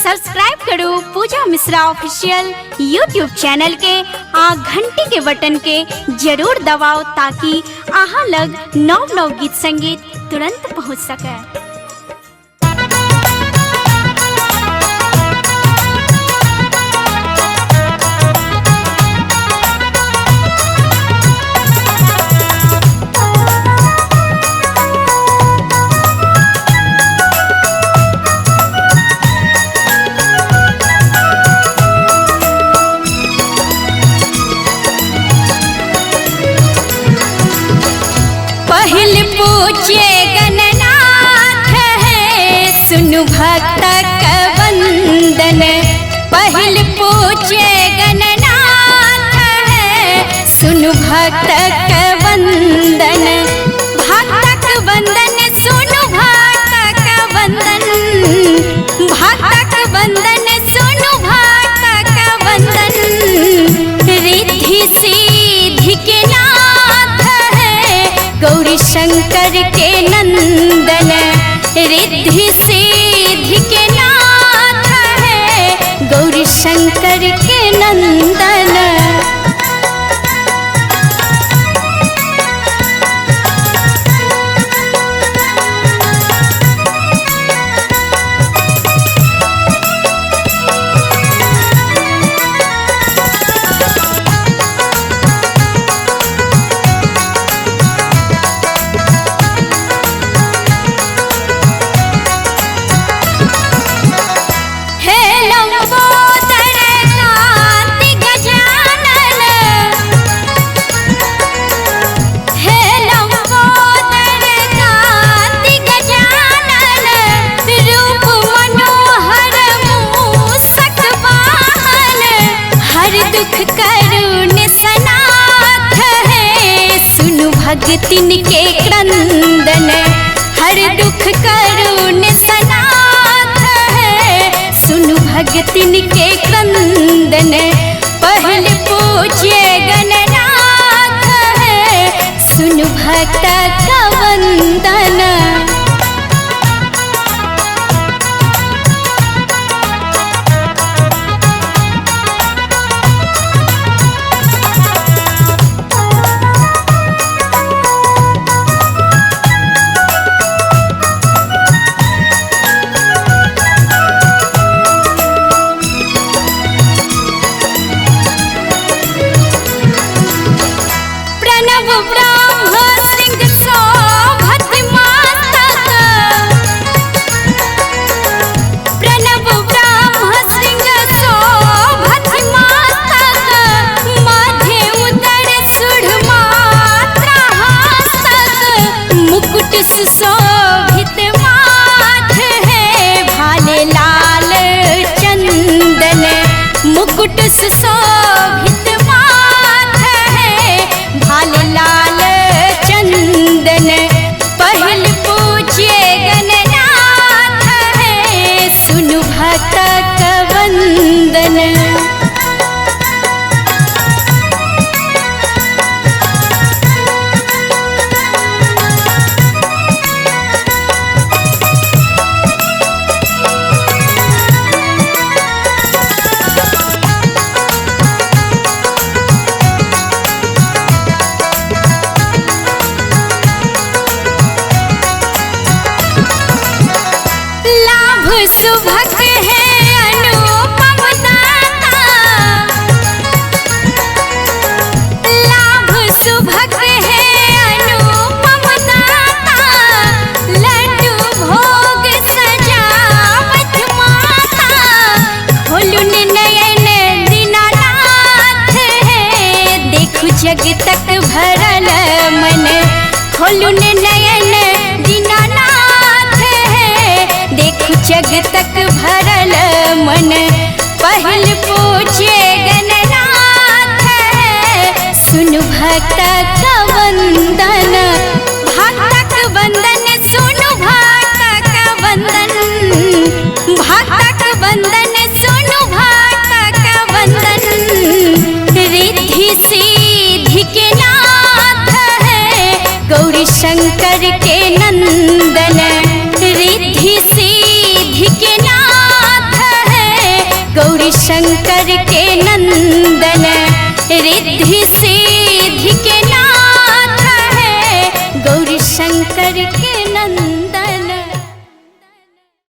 Subscribe करू पूजा Mishra official YouTube channel के आ घंटी के बटन के जरूर दबाओ ताकि अहाँ लग नव नव गीत संगीत तुरंत पहुँच सके। पहिल पूछे गणनाथ है सुनु भक्त का वंदन। पहिल पूछे गणनाथ है सुनु भक्त का वंदन। भक्त का वंदन सुनु भक्त का वंदन। भक्त का वंदन सुनु भक्त का वंदन। रिद्धि सिद्धि के नाथ है गौरी शंकर के नंदन। रिद्धि सिद्धि के नाथ है गौरी शंकर के नंदन। भगतिन के क्रंदन। हर दुख करुण सनाथ है सुनु भगतिन के क्रंदन। पहल पूछे गणनाथ है सुनु भक्त का वंदन। सुशोभित माथ है भाले लाल चंदन। मुकुट सुशोभित माथ है भाले लाल चंदन। पहल पूछे गणनाथ है सुनु भक्त का वंदन। सुभग है अनुपम दाता। लाभ सुभग है अनुपम दाता। लड्डू भोग सजावत माता। खोलुन नयन दीनानाथ है देखु जग तक भरल मन। खोलुन नयन दीनानाथ है देखु जग तक भरल मन। पहल पूछे गणनाथ है सुनु भक्त का वंदन। भक्त का वंदन सुनु भक्त का वंदन। भक्त का वंदन सुनु भक्त का वंदन। रिद्धि सिद्धि के नाथ है गौरी शंकर के नंदन। रिद्धि सिद्धि के नाथ है। शंकर के नंदन, रिद्धि सिद्धि के नाथ है, गौरी शंकर के नंदन।